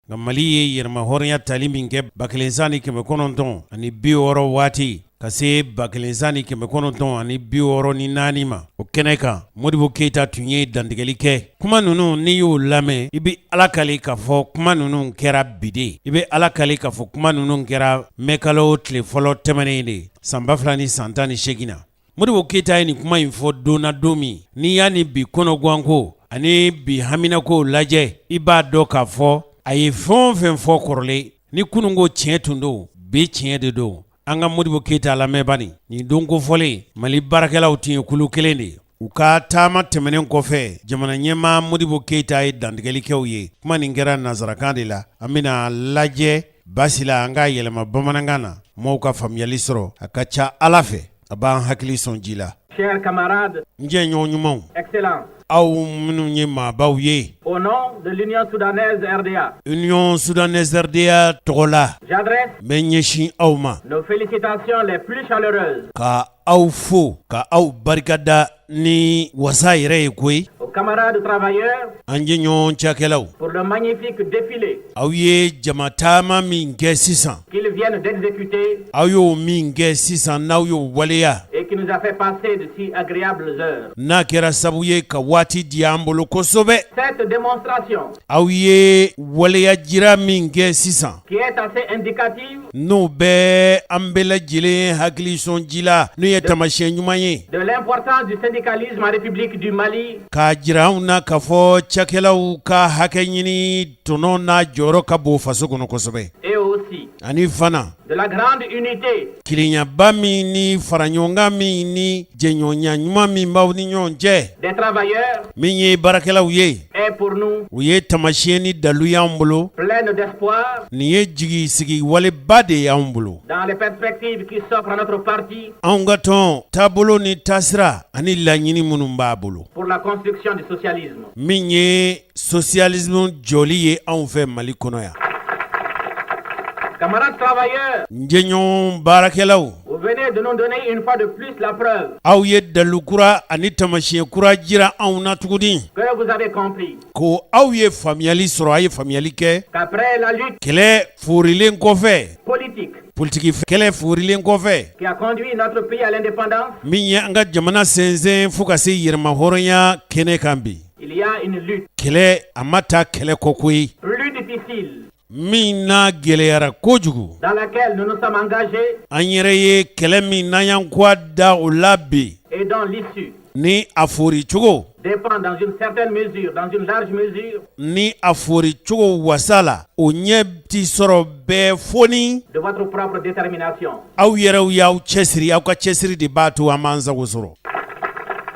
Nka Mali ye yɛrɛmahɔrɔnya tali min kɛ 1960 waati ka se 1964 ma, o kɛnɛ kan Modibo Keyita tun ye dantigɛli kɛ. Kuma ninnu n'i y'o lamɛn, i bɛ Ala kali k'a fɔ kuma ninnu kɛra bi de. I bɛ Ala kali k'a fɔ kuma ninnu kɛra mɛkalo tile fɔlɔ tɛmɛnen de san 2018 na. Modibo Keyita ye nin kuma in fɔ don na don min, n'i y'a ni bi kɔnɔganko ani bi haminako lajɛ, i b'a dɔn k'a fɔ a ye fɛn o fɛn fɔ kɔrɔlen, ni kununko tiɲɛ tun don, bi tiɲɛ de don. An ka Modibo Keyita lamɛn bani. Nin don kofɔlen, Mali baarakɛlaw tun ye kulu kelen de ye. U ka taama tɛmɛnen kɔfɛ, jamana ɲɛmaa Modibo Keyita ye dantigɛli kɛ u ye. Kuma nin kɛra nansarakan de la. An bɛna lajɛ baasi la, an k'a yɛlɛma bamanankan na, maaw ka faamuyali sɔrɔ. A ka ca Ala fɛ, a b'an hakili sɔn ji la. Chers camarades, n jɛɲɔgɔn ɲumanw, Excellence, aw minnu ye maabaw ye, au nom de l'Union soudanaise RDA, Union soudanaise RDA tɔgɔ la, j'adresse n bɛ ɲɛsin aw ma nos félicitations les plus chaleureuses ka aw fo, ka aw barikada ni wasa yɛrɛ ye koyi. aux camarades travailleurs An jɛɲɔgɔn cakɛlaw, pour le magnifique défilé aw ye jama taama min kɛ sisan, qu'ils viennent d'exécuter aw y'o min kɛ sisan, n'aw y'o waleya, et qui nous a fait passer de si agréables heures. n'a kɛra sabu ye ka waati di an bolo kosɛbɛ. Cette démonstration Aw ye waleya jira min kɛ sisan, qui est assez indicative n'o bɛ an bɛɛ lajɛlen hakili sɔn ji la, n'o ye taamasiyɛn ɲuman ye de l'importance du syndicalisme en République du Mali k'a jira anw na k'a fɔ cakɛlaw ka hakɛ ɲini tɔnɔ n'a jɔyɔrɔ ka bon faso kɔnɔ kosɛbɛ, et aussi ani fana de la grande unité kelenyaba min ni faraɲɔgɔnkan min ni jɛɲɔgɔnya ɲuman min b'aw ni ɲɔgɔn cɛ des travailleurs min ye baarakɛlaw ye, est pour nous o ye taamasiyɛn ni dalu y'an bolo. pleine d'espoir Nin ye jigi sigi waleba de y'anw bolo dans les perspectives qui s'offrent à notre parti anw ka tɔn taabolo ni taasira ani laɲini minnu b'a bolo pour la construction du socialisme. min ye socialisme jɔli ye anw fɛ Mali kɔnɔ yan. Camarades travailleurs, N jɛɲɔgɔn baarakɛlaw, vous venez de nous donner une fois de plus la preuve aw ye dalu kura ani taamasiyɛn kura jira anw na tuguni que vous avez compris ko aw ye faamuyali sɔrɔ, a ye faamuyali kɛ qu'après la lutte kɛlɛ forilen kɔfɛ, politique politiki kɛlɛ forilen kɔfɛ qui a conduit notre pays à l'indépendance, min ye an ka jamana sɛnsɛn fo ka se yɛrɛmahɔrɔnya kɛnɛ kan bi, il y a une lutte kɛlɛ a ma taa kɛlɛ kɔ koyi plus difficile min n'a gɛlɛyara kojugu dans laquelle nous nous sommes engagés an yɛrɛ ye kɛlɛ min n'an y'an kɔ da o la bi et dont l'issue ni a fori cogo dépend dans une certaine mesure, dans une large mesure, ni a fori cogo wasa la, o ɲɛ ti sɔrɔ bɛɛ fo ni de votre propre détermination. aw yɛrɛw y'aw cɛsiri. Aw ka cɛsiri de b'a to an b'an sago sɔrɔ.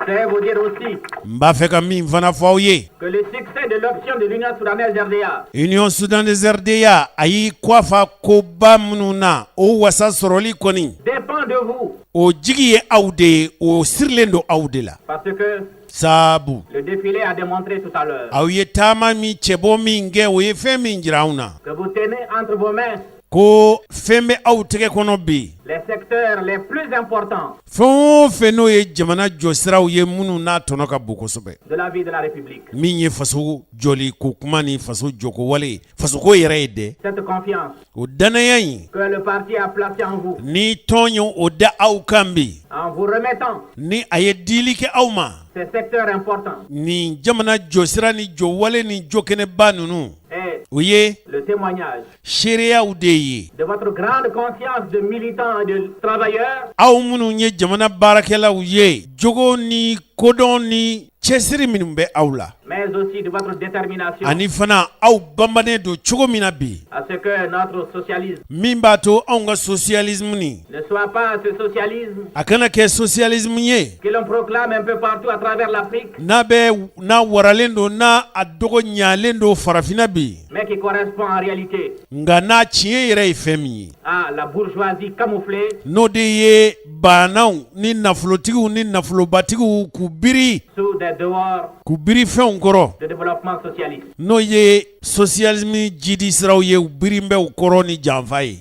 C'est vous dire aussi N b'a fɛ ka min fana fɔ aw ye que le succès de l'option de l'Union soudanaise RDA Union soudanaise RDA a y'i kɔfa koba minnu na, o wasa sɔrɔli kɔni dépend de vous o jigi ye aw de ye, o sirilen don aw de la, parce que sabu le défilé a démontré tout à l'heure aw ye taama min cɛbɔ min kɛ, o ye fɛn min jira anw na que vous tenez entre vos mains ko fɛn bɛ aw tɛgɛ kɔnɔ bi, les secteurs les plus importants fɛn o fɛn n'o ye jamana jɔsiraw ye minnu n'a tɔnɔ ka bon kosɛbɛ de la vie de la République. min ye faso jɔli ko kuma ni faso jɔko wale, fasoko yɛrɛ ye dɛ. Cette confiance O dannaya in que le parti a placée en vous ni tɔn ye o da aw kan bi, en vous remettant ni a ye dili kɛ aw ma ces secteurs importants nin jamana jɔsira ni jɔwale ni jɔkɛnɛba ninnu, est o ye le témoignage seereyaw de ye de votre grande conscience de militants et de travailleurs aw minnu ye jamana baarakɛlaw ye, jogo ni kodɔn ni cɛsiri minnu bɛ aw la, mais aussi de votre détermination ani fana aw banbannen don cogo min na bi à ce que notre socialisme min b'a to anw ka socialisme nin ne soit pas ce socialisme a kana kɛ socialisme ye que l'on proclame un peu partout à travers l'Afrique, n'a bɛ n'a waralen don, n'a a dɔgɔ ɲalen don farafinna bi, mais qui correspond en réalité nka n'a tiɲɛ yɛrɛ ye fɛn min ye à la bourgeoisie camouflée n'o de ye baanaw ni nafolotigiw ni nafolobatigiw k'u biri sous des dehors k'u biri fɛnw kɔrɔ de développement socialiste. n'o ye socialisme jidi siraw ye, u birin bɛ u kɔrɔ ni janfa ye.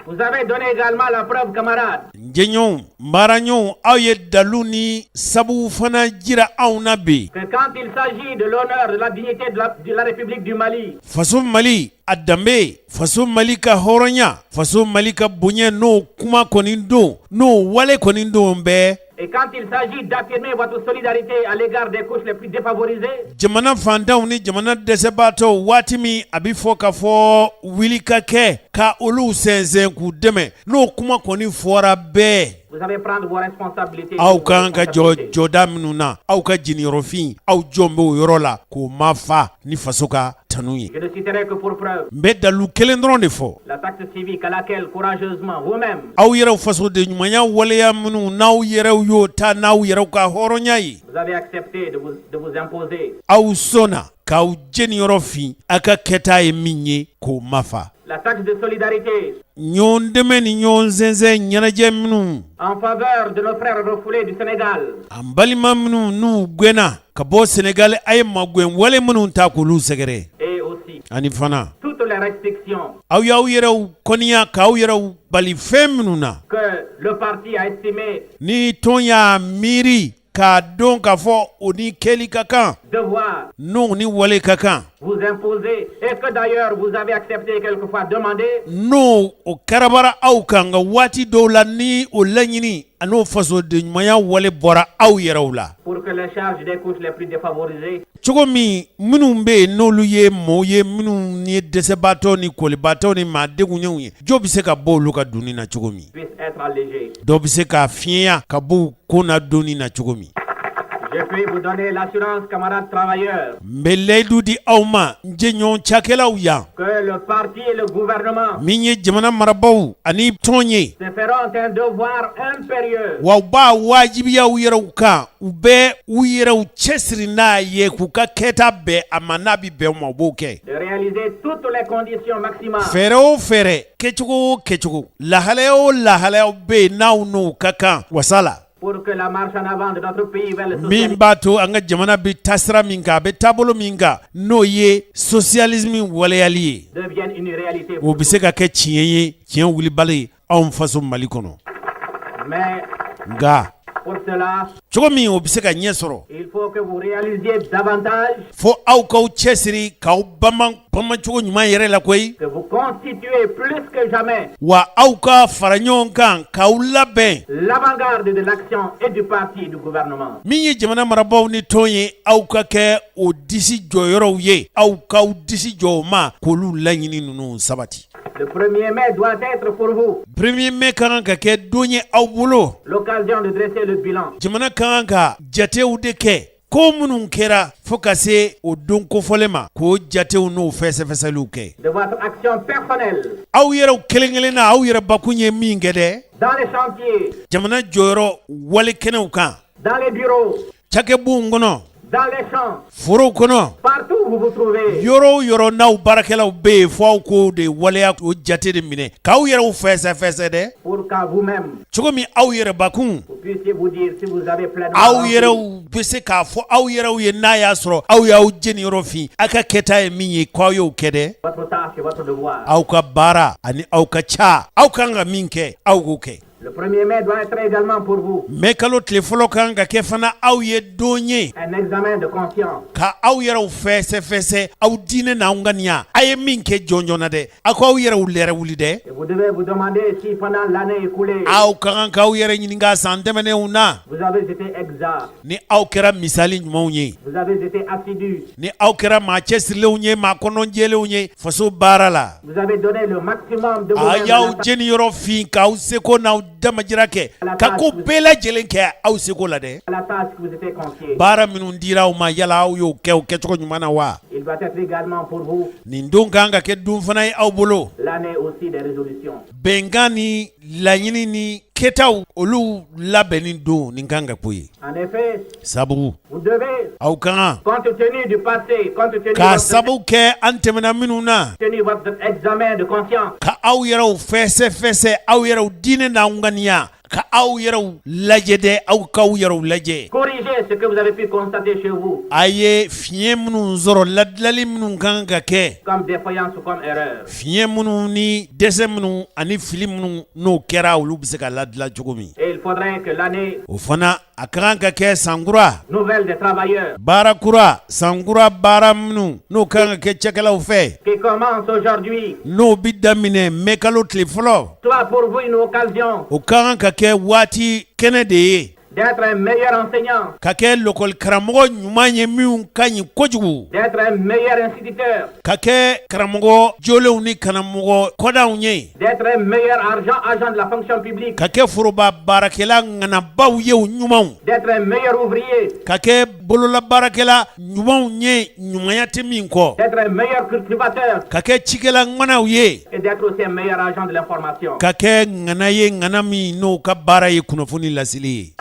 Vous avez donné également la preuve, camarades. N jɛɲɔgɔnw, n baaraɲɔgɔnw, aw ye dalu ni sabu fana jira anw na bi. Que quand il s'agit de l'honneur, de la dignité de la République du Mali, Faso Mali a danbe, faso Mali ka hɔrɔnya, faso Mali ka bonya, n'o kuma kɔni don, n'o wale kɔni don bɛɛ. Et quand il s'agit d'affirmer votre solidarité à l'égard des couches les plus défavorisées, Jamana fantanw ni jamana dɛsɛbaatɔw, waati min a bɛ fɔ ka fɔ wuli ka kɛ ka olu sɛnsɛn k'u dɛmɛ, n'o kuma kɔni fɔra bɛɛ, vous allez prendre vos responsabilités. Aw kan ka jɔ jɔda minnu na, aw ka jiginyɔrɔfin, aw jɔn bɛ o yɔrɔ la k'o ma fa ni faso ka tanu ye. Je ne citerai que pour preuve N bɛ dalu kelen dɔrɔn de fɔ. la taxe civique à laquelle courageusement vous-même Aw yɛrɛw fasoden ɲumanya waleya minnu n'aw yɛrɛw y'o ta n'aw yɛrɛw ka hɔrɔnya ye, vous avez accepté de vous imposer. Aw sɔnna k'aw jeniyɔrɔ fin aw ka kɛta ye min ye k'o mafa. La taxe de solidarité Ɲɔgɔn dɛmɛ ni ɲɔgɔn sɛnsɛn ɲɛnajɛ minnu en faveur de nos frères refoulés du Sénégal, an balima minnu n'u gɛnna ka bɔ Senegali, a ye magɛn wale minnu ta k'olu sɛgɛrɛ, et aussi ani fana toutes les restrictions aw y'aw yɛrɛw kɔniya k'aw yɛrɛw bali fɛn minnu na que le parti a estimé ni tɔn y'a miiri k'a dɔn k'a fɔ o ni kɛli ka kan, devoir n'o ni wale ka kan, vous imposer et que d'ailleurs vous avez accepté quelquefois demander, n'o o karabara aw kan nka waati dɔw la ni o laɲini an'o fasoden ɲumanya wale bɔra aw yɛrɛw la, pour que les charges des couches les plus défavorisées cogo min minnu bɛ yen n'olu ye maaw ye minnu ye dɛsɛbaatɔ ni kolibaatɔ ni maa degunlenw ye, jo bɛ se ka bɔ olu ka donni na cogo min, puissent être allégées. dɔ bɛ se k'a fiɲɛya ka bɔ u ko na donni na cogo min. Je puis vous donner l'assurance, camarades travailleurs, N bɛ layidu di aw ma, n jɛɲɔgɔn cakɛlaw yan, que le parti et le gouvernement min ye jamana marabaaw ani tɔn ye, se feront un devoir impérieux wa u b'a wajibiya u yɛrɛw kan, u bɛ u yɛrɛw cɛsiri n'a ye k'u ka kɛta bɛn a ma, n'a bɛ bɛn u ma, u b'o kɛ. de réaliser toutes les conditions maximales Fɛɛrɛ o fɛɛrɛ, kɛcogo o kɛcogo, lahalaya o lahalaya bɛ yen n'aw n'o ka kan wasa la, pour que la marche en avant de notre pays vers le min socialisme b'a to an ka jamana bɛ taasira min kan, a bɛ taabolo min kan, n'o ye socialisme waleyali ye, devienne une réalité. O bɛ se ka kɛ tiɲɛ ye, tiɲɛ wulibali anw faso Mali kɔnɔ. Mais Nka pour cela, cogo min o bɛ se ka ɲɛ sɔrɔ, il faut que vous réalisiez davantage fo aw k'aw cɛsiri k'aw bama bamacogo ɲuman yɛrɛ la koyi, que vous constituez plus que jamais wa aw ka fara ɲɔgɔn kan k'aw labɛn l'avant-garde de l'action et du parti et du gouvernement. Min ye jamana marabaaw ni tɔn ye, aw ka kɛ o disi jɔyɔrɔw ye, aw k'aw disi jɔ o ma k'olu laɲini ninnu sabati. Le 1er mai doit être pour vous 1er mai ka kan ka kɛ don ye aw bolo l'occasion de dresser le bilan jamana ka kan ka jatew de kɛ, ko minnu kɛra fo ka se o don kofɔlen ma, k'o jatew n'o fɛsɛfɛsɛliw kɛ de votre action personnelle aw yɛrɛw kelen kelen na, aw yɛrɛ bakun ye min kɛ dɛ dans les chantiers, jamana jɔyɔrɔ wale kɛnɛw kan, dans les bureaux, cakɛbonw kɔnɔ, dans les champs, forow kɔnɔ, partout où vous vous trouvez. yɔrɔ o yɔrɔ n'aw baarakɛlaw bɛ yen, fo aw k'o de waleya, o jate de minɛ k'aw yɛrɛw fɛsɛfɛsɛ dɛ, Pour qu'à vous-même, cogo min aw yɛrɛ bakun, vous puissiez vous dire si vous avez pleinement aw rempli yɛrɛw bɛ se k'a fɔ aw yɛrɛw ye n'a y'a sɔrɔ aw y'aw jeniyɔrɔ fin, aw ka kɛta ye min ye, k'aw y'o kɛ dɛ, votre tâche et votre devoir. Aw ka baara ani aw ka ca, aw kan ka min kɛ, aw k'o kɛ. Le 1er mai doit être également pour vous Mɛ kalo tile fɔlɔ kan ka kɛ fana aw ye don ye un examen de conscience ka aw yɛrɛw fɛsɛfɛsɛ aw diinɛ n'aw ŋaniya, a ye min kɛ jɔn na dɛ, aw k'aw yɛrɛw lɛrɛ wuli dɛ. Et vous devez vous demander si pendant l'année écoulée, Aw ka kan k'aw yɛrɛ ɲininka san tɛmɛnenw na, vous avez été exact, ni aw kɛra misali ɲumanw ye, vous avez été assidu, ni aw kɛra maa cɛsirilenw ye, maa kɔnɔjɛlenw ye faso baara la, vous avez donné le maximum de a vous-même à y'aw la jeniyɔrɔ fin k'aw seko n'aw damajira kɛ ka ko bɛɛ lajɛlen kɛ aw seko la dɛ, à la tâche qui vous était confiée. baara minnu dira aw ma, yala aw y'o kɛ o kɛcogo ɲuman na wa? Il doit être également pour vous Nin don kan ka kɛ don fana ye aw bolo l'année aussi des résolutions. bɛnkan ni laɲini ni kɛtaw olu labɛnni don nin kan ka ko ye. En effet, Sabu vous devez, aw ka kan, compte tenu du passé, compte tenu, k'a votre, sabu kɛ an tɛmɛna minnu na, tenu votre examen de conscience, ka aw yɛrɛw fɛsɛfɛsɛ, aw yɛrɛw diinɛ n'aw ŋaniya. Ka aw yɛrɛw lajɛ dɛ, aw k'aw yɛrɛw lajɛ. Corrigez ce que vous avez pu constater chez vous. A ye fiɲɛ minnu sɔrɔ, ladilali minnu kan ka kɛ. Comme défaillance ou comme erreur. Fiɲɛ minnu ni dɛsɛ minnu ani fili minnu n'o kɛra, olu bɛ se ka ladila cogo min. Et il faudrait que l'année. O fana a ka kan ka kɛ sankura. Nouvelle des travailleurs. Baara kura, sankura baara minnu n'o ka kan ka kɛ cɛkɛlaw fɛ. Qui commence aujourd'hui. N'o bɛ daminɛ mɛ kalo tile fɔlɔ. Soit pour vous une occasion. O ka kan ka kɛ waati kɛnɛ de ye. D'être un meilleur enseignant. Ka kɛ lɔkɔli karamɔgɔ ɲuman ye minnu ka ɲi kojugu. D'être un meilleur instituteur. Ka kɛ karamɔgɔ jolenw ni karamɔgɔ kɔdanw ye. D'être un meilleur agent de la fonction publique. Ka kɛ foroba baarakɛla ŋanabaw ye u ɲumanw. D'être un meilleur ouvrier. Ka kɛ bololabaarakɛla ɲumanw ye ɲumanya tɛ min kɔ. D'être un meilleur cultivateur. Ka kɛ cikɛla ŋanaw ye. Et d'être aussi un meilleur agent de l'information. Ka kɛ ŋana ye ŋana min n'o ka baara ye kunnafoni laseli ye.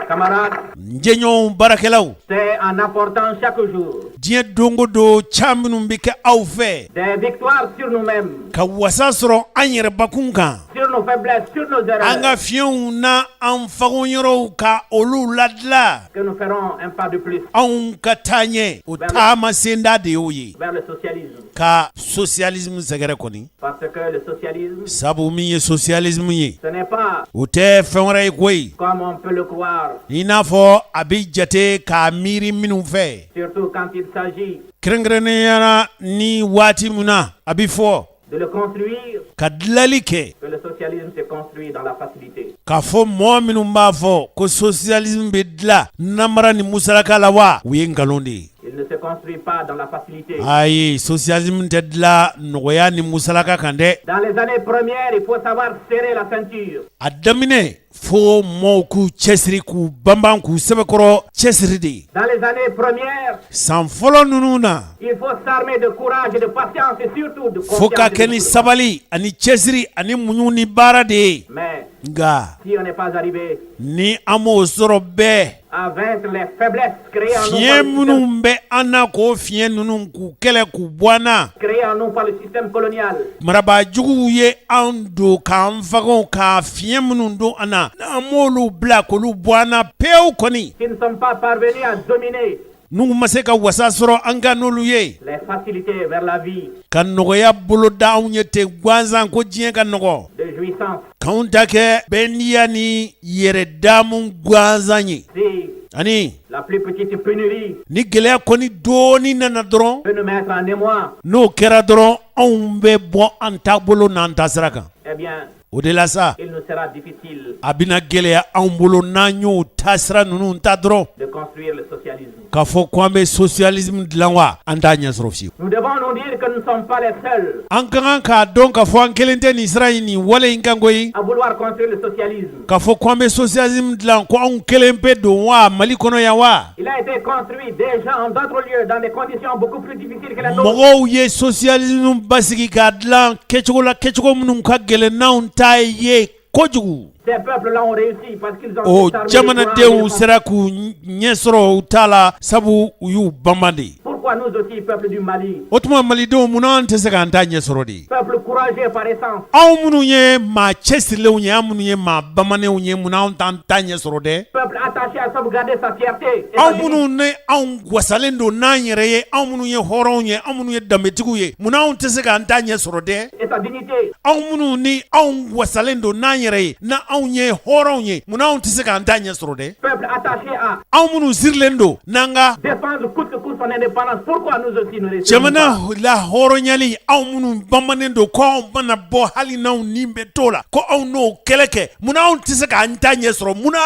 Camarades. N jɛɲɔgɔnw baarakɛlaw. C'est en apportant chaque jour. Diɲɛ don o don ca minnu bɛ kɛ aw fɛ. Des victoires sur nous-mêmes. Ka wasa sɔrɔ an yɛrɛbakun kan. Sur nos faiblesses, sur nos erreurs. An ka fiɲɛw na an fagoyɔrɔw ka olu ladila. Que nous ferons un pas de plus. Anw ka taa ɲɛ o taama senda de y'o ye. Vers le socialisme. Ka socialisme sɛgɛrɛ kɔni. Parce que le socialisme. Sabu min ye socialisme ye. Ce n'est pas. O tɛ fɛn wɛrɛ ye koyi. Comme on peut le croire. I n'a fɔ a bɛ jate k'a miiri minnu fɛ. Surtout quand il s'agit. Kɛrɛnkɛrɛnnenya la ni waati min na a bɛ fɔ. De le construire. Ka dilali kɛ. Que le socialisme se construit dans la facilité. K'a fɔ mɔgɔ minnu b'a fɔ ko socialisme bɛ dilan namara ni musalaka la wa, u ye nkalon de ye. Il ne se construit pas dans la facilité. Ayi, socialisme tɛ dilan nɔgɔya ni musalaka kan dɛ. Dans les années premières, il faut savoir serrer la ceinture. A daminɛ fo mɔɔw k'u cɛsiri k'u banban k'u sɛbɛkɔrɔ cɛsiri de ye. Dans les années premières, san fɔlɔ ninnu na, il faut s'armer de courage et de patience et surtout de fo ka kɛ ni sabali ani cɛsiri ani muɲu ni baara de ye. Mais nka si on n'est pas arrivé ni an m'o sɔrɔ bɛɛ à vaincre les faiblesses créées en nous fiɲɛ minnu bɛ an na k'o fiɲɛ ninnu k'u kɛlɛ k'u bɔ an na créées en nous par le système colonial marabaa juguw ye an don k'an faga ka fiɲɛ minnu don an na n'an m'olu bila k'olu bɔ an na pewu kɔni qui ne sommes pas parvenus à dominer n'u ma se ka wasa sɔrɔ an kan n'olu ye les facilités vers la vie ka nɔgɔya bolo da anw ye ten gansan ko diɲɛ ka nɔgɔ de jouissance k'anw ta kɛ bɛndiya ni yɛrɛ daamu gansan ye si ani la plus petite pénurie ni gɛlɛya kɔni dɔɔni nana dɔrɔn peut nous mettre en émoi n'o kɛra dɔrɔn anw bɛ bɔ an taabolo n'an taasira kan eh bien o de la sa il nous sera difficile a bɛna gɛlɛya anw bolo n'an y'o taasira ninnu ta dɔrɔn de construire le socialisme k'a fɔ ko an bɛ socialisme dilan wa an t'a ɲɛ sɔrɔ fiyewu nous devons nous dire que nous ne sommes pas les seuls an ka kan k'a dɔn k'a fɔ an kelen tɛ nin sira in nin wale in kan koyi à vouloir construire le socialisme k'a fɔ ko an bɛ socialisme dilan ko anw kelen pe don wa Mali kɔnɔ yan wa il a été construit déjà en d'autres lieux dans des conditions beaucoup plus difficiles que les nôtres mɔgɔw ye socialisme basigi k'a dilan kɛcogo la kɛcogo minnu ka gɛlɛn n'anw ta ye kojugu Ces peuples-là ont réussi parce qu'ils ont o su s'armer de jamanadenw courage et de sera k'u ɲɛ sɔrɔ u ta la sabu u y'u banban de Pourquoi nous aussi, peuple du Mali, o tuma malidenw munna an tɛ se k'an ta ɲɛ sɔrɔ de peuple courageux par essence, anw minnu ye maa cɛsirilenw ye an minnu ye maa bamanenw ye munna anw t'an ta ɲɛ sɔrɔ dɛ peuple attaché à sauvegarder sa fierté et sa anw minnu ni anw wasalen don n'an yɛrɛ ye anw minnu ye hɔrɔnw ye anw minnu ye danbetigiw ye munna anw tɛ se k'an ta ɲɛ sɔrɔ dɛ et sa dignité. anw minnu ni anw wasalen don n'an yɛrɛ ye na anw ye hɔrɔnw ye munna anw tɛ se k'an ta ɲɛ sɔrɔ dɛ Peuple attaché à anw minnu sirilen don n'an ka défendre coûte que coûte son indépendance. Pourquoi nous aussi nous réussissons jamana la hɔrɔnyali anw minnu bamannen don ko anw mana bɔ hali n'anw ni bɛ t'o la ko anw n'o kɛlɛ kɛ munna anw tɛ se k'an ta ɲɛ sɔrɔ munna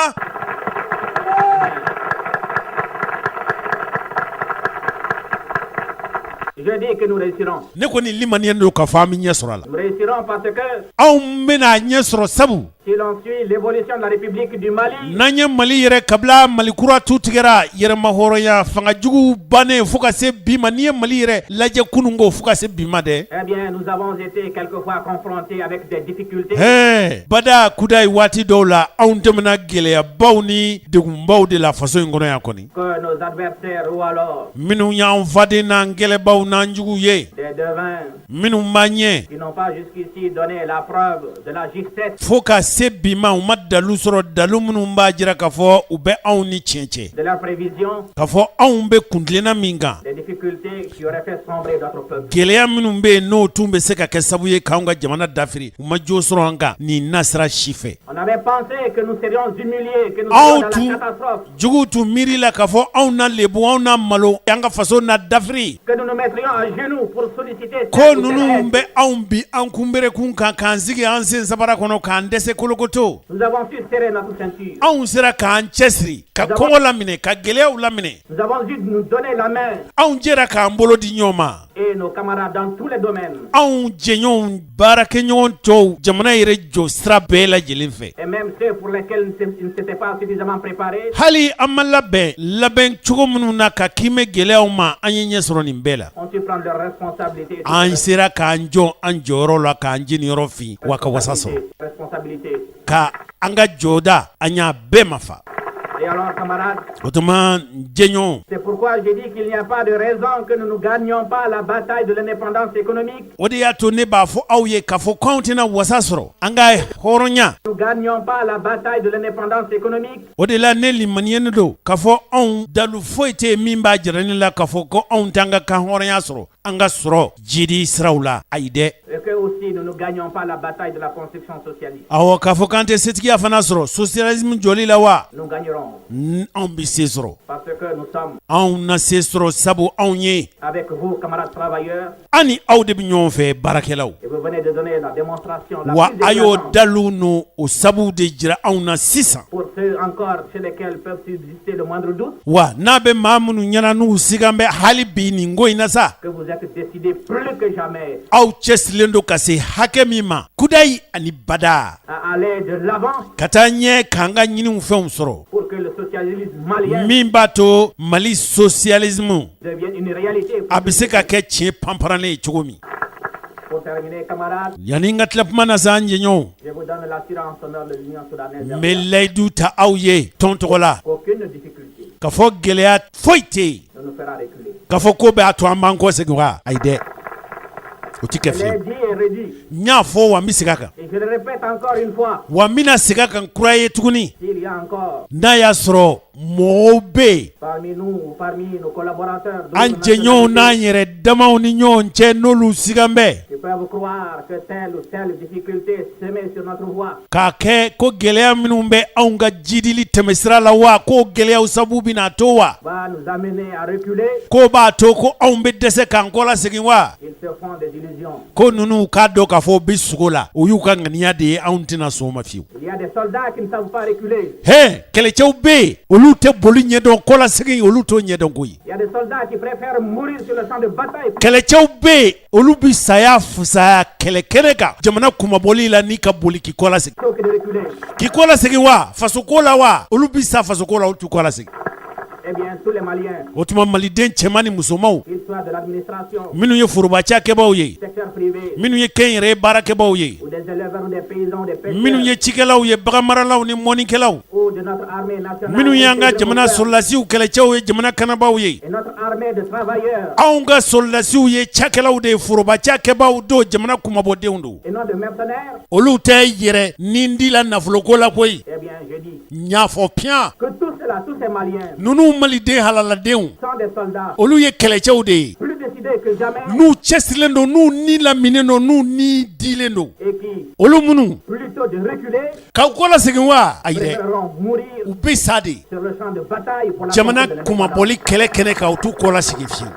Je dis que nous réussirons. Ne kɔni limaniya don k'a fɔ an bɛ ɲɛ sɔrɔ a la Nous réussirons parce que anw bɛna ɲɛ sɔrɔ sabu si l'on suit l'évolution de la République du Mali, n'an ye Mali yɛrɛ kabila Mali kura tu tigɛra yɛrɛmahɔrɔnya fanga jugu bannen fo ka se bi ma n'i ye Mali yɛrɛ lajɛ kunun ko fo ka se bi ma dɛ eh bien, nous avons été quelquefois confrontés avec des difficultés. Hɛɛ bada kudayi waati dɔw la anw tɛmɛna gɛlɛyabaw ni degunbaw de la faso in kɔnɔ yan kɔni que nos adversaires ou alors minnu y'an faden n'an kɛlɛbaw n'an juguw ye des devins minnu b'an ɲɛ qui n'ont pas jusqu'ici donné la preuve de la justesse fo ka se se bi ma, u ma dalu sɔrɔ, dalu minnu b'a jira k'a fɔ u bɛ anw ni tiɲɛ cɛ, De leurs prévisions, k'a fɔ anw bɛ kuntilenna min kan, des difficultés qui auraient fait sombrer notre peuple. Gɛlɛya minnu bɛ yen, n'o tun bɛ se ka kɛ sababu ye k'anw ka jamana dafiri, u ma jo sɔrɔ an kan nin nasira si fɛ. On avait pensé que nous serions humiliés, que nous serions Anw dans tun la catastrophe, juguw tun miiri la k'a fɔ anw na lebu, anw na malo, an ka faso na dafiri, que nous nous mettrions à genoux pour solliciter ko telle ou telle ninnu aide. bɛ anw bi an kunberekun kan, k'an sigi an sen sabara kɔnɔ, k'an dɛsɛ kolokoto. Nous avons su serrer notre ceinture. Anw sera k'an cɛsiri, ka kɔngɔ laminɛ, ka gɛlɛyaw laminɛ. Nous avons su nous donner la main Anw jɛra k'an bolo di ɲɔgɔn ma, et nos camarades dans tous les domaines. anw jɛɲɔgɔnw, baarakɛɲɔgɔn tɔw, jamana yɛrɛ jɔ sira bɛɛ lajɛlen fɛ. Et même ceux pour lesquels ils ne s'étaient pas suffisamment préparés, Hali an ma labɛn labɛn cogo minnu na ka kiimɛ gɛlɛyaw ma, an ye ɲɛ sɔrɔ nin bɛɛ la. ont su prendre leurs responsabilités. An sera k'an jɔ an jɔyɔrɔ la, k'an jeniyɔrɔ fin wa ka wasa sɔrɔ, Responsabilité. ka an ka jɔda, an y'a bɛɛ mafa. Et alors, camarades, O tuma, n jɛɲɔgɔn, c'est pourquoi j'ai dit qu'il n'y a pas de raison que nous ne gagnions pas la bataille de l'indépendance économique. O de y'a to ne b'a fɔ aw ye k'a fɔ k'anw tɛna wasa sɔrɔ an ka hɔrɔnya. Nous ne gagnions pas la bataille de l'indépendance économique. O de la ne limaniyalen don k'a fɔ anw dalu foyi tɛ yen min b'a jira ne la k'a fɔ ko anw t'an ka kan hɔrɔnya sɔrɔ an ka sɔrɔ jidi siraw la, ayi dɛ. Et que aussi nous ne gagnions pas la bataille de la construction socialiste. Awɔ, k'a fɔ k'an tɛ setigiya fana sɔrɔ socialisme jɔli la wa? Nous gagnerons Anw bɛ se sɔrɔ. parce que nous sommes Anw na se sɔrɔ, sabu anw ye avec vous, camarades travailleurs, an ni aw de bɛ ɲɔgɔn fɛ, baarakɛlaw. et vous venez de donner la démonstration la Wa plus a y'o éclatante dalu n'o o sabu de jira anw na sisan. pour ceux encore chez lesquels peuvent subsister le moindre doute Wa n'a bɛ maa minnu ɲɛna n'u sigan bɛ hali bi nin ko in na sa, que vous êtes décidés plus que jamais aw cɛsirilen don ka se hakɛ min ma kudayi ani bada, à aller de l'avant ka taa ɲɛ k'an ka ɲiniw fɛnw sɔrɔ, pour que le socialisme malien min b'a to Mali socialisme devienne une réalité. a bɛ se ka kɛ tiɲɛ panparannen ye cogo min. Pour terminer, camarades, Yanni n ka tila kuma na sa, an jɛɲɔgɔnw, je vous donne l'assurance au nom de l'Union soudanaise n bɛ layidu ta aw ye tɔn tɔgɔ la qu'aucune difficulté k'a fɔ gɛlɛya foyi tɛ yen ne nous fera reculer. k'a fɔ ko bɛ a to an b'an kɔ segin wa. Ayi dɛ, o ti kɛ Je l'ai fiyewu. dit et redit, N y'a fɔ wa n bɛ segin a kan, et je le répète encore une fois, wa n bɛna segin a kan kura ye tuguni. S'il y a encore N'a y'a sɔrɔ mɔgɔw bɛ yen parmi nous ou parmi nos collaborateurs an d'autres jɛɲɔgɔnw n'an nationalités yɛrɛ damaw ni ɲɔgɔn cɛ, n'olu sigan bɛ qui peuvent croire que telle ou telle difficulté semée sur notre voie k'a kɛ ko gɛlɛya minnu bɛ anw ka jidili tɛmɛsira la wa, k'o gɛlɛyaw sabu bɛna to wa, va nous amener à reculer, k'o b'a to ko anw bɛ dɛsɛ k'an kɔ lasegin wa, ils se font des illusions. ko ninnu k'a dɔn k'a fɔ u bɛ sugo la, o y'u ka ŋaniya de ye, anw tɛna sɔn o ma fiyewu. Il y a des soldats qui ne savent pas reculer. Hɛn, kɛlɛcɛw bɛ yen, olu tɛ boli ɲɛdɔn, kɔlasegin olu t'o ɲɛdɔn koyi. Il y a des soldats qui préfèrent mourir sur le champ de bataille Kɛlɛcɛw bɛ yen, olu bɛ saya fusaya kɛlɛ kɛnɛ kan jamana kunmabɔli la n'i ka boli k'i kɔ lasegin. Plutôt que de reculer. K'i kɔ lasegin wa, fasoko la wa, olu bɛ sa fasoko la, olu t'u kɔ lasegin. Eh bien, tous les Maliens, O tuma, maliden cɛman ni musomanw, qu'ils soient de l'administration, minnu ye foroba cakɛbaw ye, secteur privé, minnu ye kɛnyɛrɛye baarakɛbaw ye, ou des éleveurs, ou des paysans, des pêcheurs, minnu ye cikɛlaw ye, baganmaralaw ni mɔnikɛlaw, ou de notre armée nationale, minnu y'an ka intégrée jamana au peuple, sɔrɔdasiw kɛlɛcɛw ye, jamana kanabaw ye, et notre armée de travailleurs, anw ka sɔrɔdasiw ye cakɛlaw de ye, foroba cakɛbaw don, jamana kunmabɔdenw don, et non de mercenaires, olu tɛ yɛrɛ nin di la nafoloko la koyi. Eh bien, je dis N y'a fɔ piyan, que tous ceux-là, tous ces Maliens, ninnu maliden halaladenw, sont des soldats olu ye kɛlɛcɛw de ye plus décidés que jamais n'u cɛsirilen don, n'u ni laminen don, n'u ni dilen don, et qui, olu minnu plutôt de reculer, k'aw kɔ lasegin wa, ayi dɛ, préféreront mourir u bɛ sa de sur le champ de bataille pour la jamana conquête de l'indépendance. kunmabɔli kɛlɛ kɛnɛ kan, u t'u kɔ lasegin fiyewu.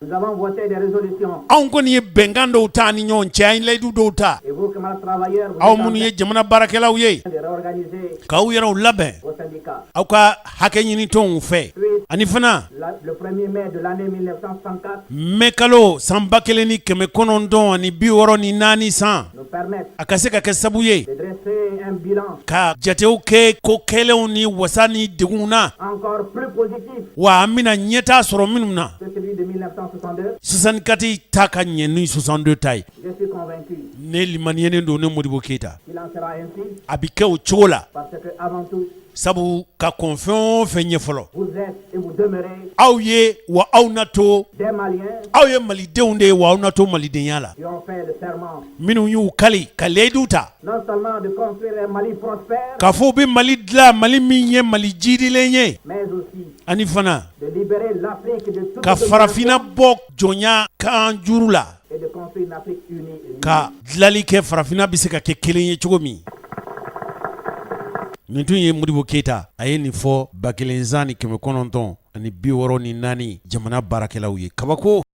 Nous avons voté des résolutions. Anw kɔni ye bɛnkan dɔw ta ni ɲɔgɔn cɛ, an ye layidu dɔw ta. Et vous, camarades travailleurs, vous Aw êtes en minnu ye jamana baarakɛlaw ye, train de réorganiser k'aw yɛrɛw labɛn vos syndicats. aw ka hakɛ ɲinitɔnw fɛ, ani fana Le 1er mai de l'année 1964 mɛ kalo san 1964 san, nous permettent a ka se ka kɛ sabu ye de dresser un bilan ka jatew kɛ ko kɛlenw ni wasa ni degunw na, encore plus positif wa an bɛna ɲɛtaa sɔrɔ minnu na, que celui de 1962. 64 ta ka ɲɛ ni 62 ta ye. Je suis convaincu Ne limaniyenen don, ne Modibo Keyita, qu'il en sera ainsi a bɛ kɛ o cogo la, parce que avant tout, Sabu ka kɔn fɛn o fɛn ɲɛ fɔlɔ, aw ye wa aw na to, aw ye malidenw de ye wa aw na to malidenya la, minnu y'u kali ka layidu ta k'a fɔ u bɛ Mali dilan, Mali min ye Mali jiidilen ye, ani fana ka farafinna bɔ jɔnya kan juru la, ka dilali kɛ farafinna bɛ se ka kɛ kelen ye cogo min. Nin tun ye Modibo Keyita, a ye nin fɔ 1964 jamana baarakɛlaw ye. Kabako!